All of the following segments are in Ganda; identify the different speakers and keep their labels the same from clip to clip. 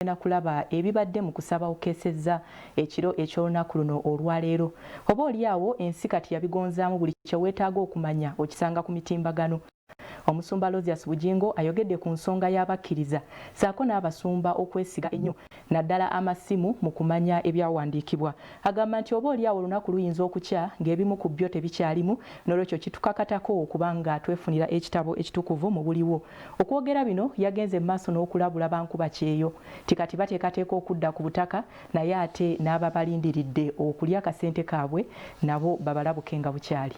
Speaker 1: Tugenda kulaba ebibadde mu kusaba okukeesezza ekiro eky'olunaku luno olwaleero. Oba oli awo ensi kati yabigonzaamu buli kye weetaaga okumanya okisanga ku mitimbagano. Omusumba Aloysius Bugingo ayogedde ku nsonga y'abakkiriza ssaako n'abasumba okwesiga ennyo naddala amasimu mu kumanya ebyawandiikibwa. Agamba nti oba oli awo olunaku luyinza okukya ng'ebimu ku byo tebikyalimu n'olwekyo kitukakatako okuba nga twefunira ekitabo ekitukuvu mu buliwo. Okwogera bino yagenze mu maaso n'okulabula bankuba kyeyo nti kati bateekateeka okudda ku butaka naye ate n'ababalindiridde okulya akasente kaabwe nabo babalabuke nga bukyali.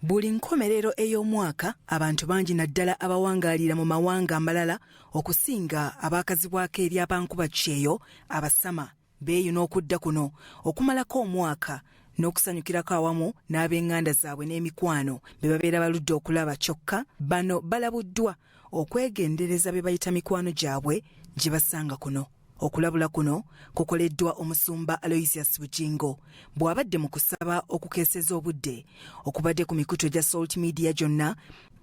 Speaker 2: Buli nkomerero ey'omwaka abantu bangi naddala abawangaalira mu mawanga amalala okusinga abaakazibwako eri abankuba kyeyo abasama beeyuna okudda kuno okumalako omwaka n'okusanyukirako awamu n'ab'enganda zaabwe n'emikwano be babeera baludde okulaba. Kyokka bano balabuddwa okwegendereza be bayita mikwano gyabwe gye basanga kuno. Okulabula kuno kukoleddwa omusumba Aloysius Bugingo bw'abadde mu kusaba okukeeseza obudde okubadde ku mikutu egya Salt Media gyonna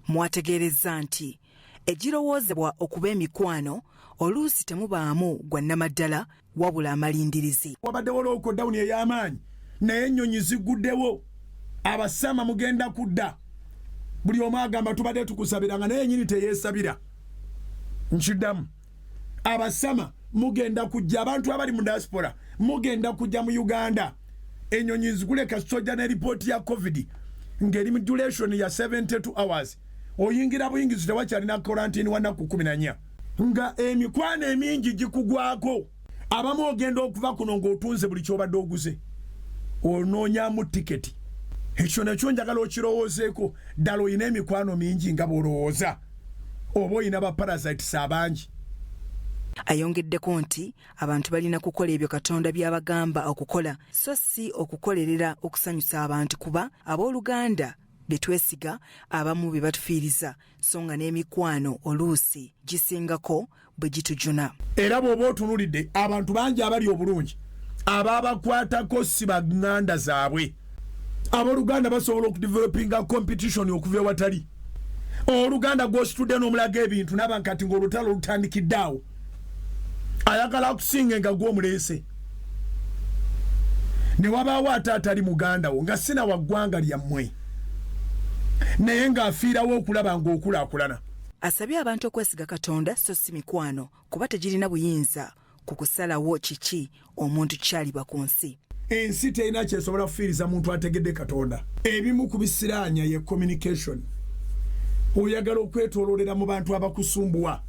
Speaker 2: mwategeerezza nti egirowoozebwa okuba emikwano oluusi temubaamu gwa nnamaddala wabula amalindirizi.
Speaker 3: Wabaddewo lockdown ey'amaanyi naye ennyonyi zigguddewo, abasama mugenda kudda. Buli omu agamba tubadde tukusabira nga naye yennyini teyeesabira. Nkiddamu, abasama mugenda kujja, abantu abali mu diaspora mugenda kujja mu Uganda. Ennyonyi nzigule kasita ne ripooti ya COVID ng'eri mu duration ya 72 hours, oyingira buyingizi, tewakyalina quarantine wa nnaku 14. Nga emikwano emingi gikugwako, abamu ogenda okuva kuno ng'otunze buli kyobadde oguze, onoonyamu tiketi. Ekyo nakyo njagala okirowoozeeko ddala. Oyina emikwano mingi nga bw'olowooza oba oyina ba parasites abangi?
Speaker 2: Ayongeddeko nti abantu balina kukola ebyo Katonda by'abagamba okukola so si okukolerera okusanyusa abantu, kuba abooluganda be twesiga abamu be batufiiriza, so nga n'emikwano oluusi gisingako bwe gitujuna.
Speaker 3: Era bw'oba otunulidde abantu bangi abali obulungi, ababakwatako si baŋŋanda zaabwe. Abooluganda basobola okudevelopinga competition okuva ewatali oluganda. Gw'ositudde n'omulaga ebintu naba nkati ng'olutalo lutandikidde awo, ayagala akusinge nga gw'omuleese. Ne wabaawo ate atali muganda wo nga sina wa ggwanga lyammwe naye ng'afiirawo okulaba ng'okulaakulana.
Speaker 2: Asabye abantu okwesiga Katonda so si mikwano, kuba tegirina buyinza ku kusalawo kiki omuntu kyaliba ku nsi.
Speaker 3: Ensi terina kyesobola kufiiriza muntu ategedde Katonda. Ebimu ku bisiraanya ye communication, oyagala okwetooloolera mu bantu abakusumbuwa.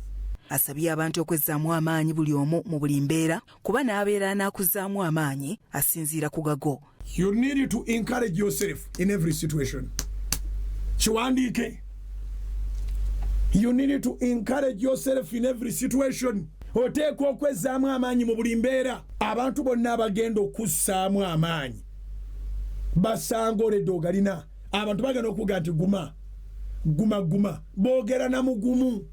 Speaker 2: Asabye abantu okwezzaamu amaanyi buli omu mu buli mbeera, kuba n'abeera anaakuzzaamu amaanyi asinziira ku gago.
Speaker 3: You need to encourage yourself in every situation. Kiwandiike, you need to encourage yourself in every situation. Oteekwa okwezzaamu amaanyi mu buli mbeera. Abantu bonna abagenda okussaamu amaanyi basanga oledde ogalina. Abantu bagenda okuga nti guma, guma, guma, boogera na mugumu,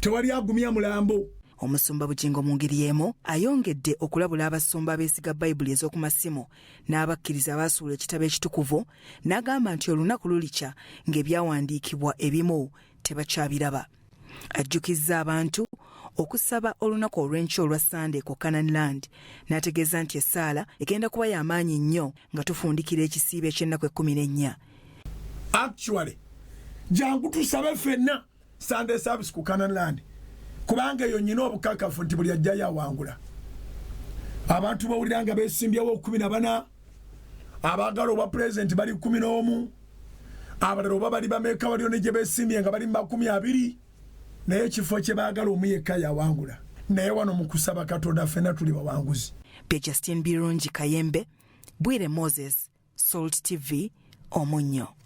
Speaker 3: tewali agumya mulambo.
Speaker 2: Omusumba Bugingo mu ngeri y'emu ayongedde okulabula abasumba abeesiga Bayibuli ez'oku masimu n'abakkiriza abaasuula ekitabo ekitukuvu, n'agamba nti olunaku lulikya ng'ebyawandiikibwa ebimu tebakyabiraba. Ajjukizza abantu okusaba olunaku olw'enkya olwa Sande ku Canaan Land, n'ategeeza nti essaala egenda kuba y'amaanyi nnyo nga tufundikira ekisiibo eky'ennaku 14.
Speaker 3: Actually, jangu tusabe ffenna Sunday service ku Canaan Land, kubanga eyo nyina obukakafu nti buli ajjayo awangula. Abantu bawulira nga besimbyewo 14, abaagala obwa pulezidenti bali 11, abalala oba bali bameka, waliyo ne gye besimbye nga bali mu 20, naye ekifo kye baagala omu yekka yawangula. Naye wano mu kusaba Katonda ffenna tuli bawanguzi.
Speaker 2: Bye Justine Birungi Kayembe, Bwire Moses, Salt TV, Omunnyo.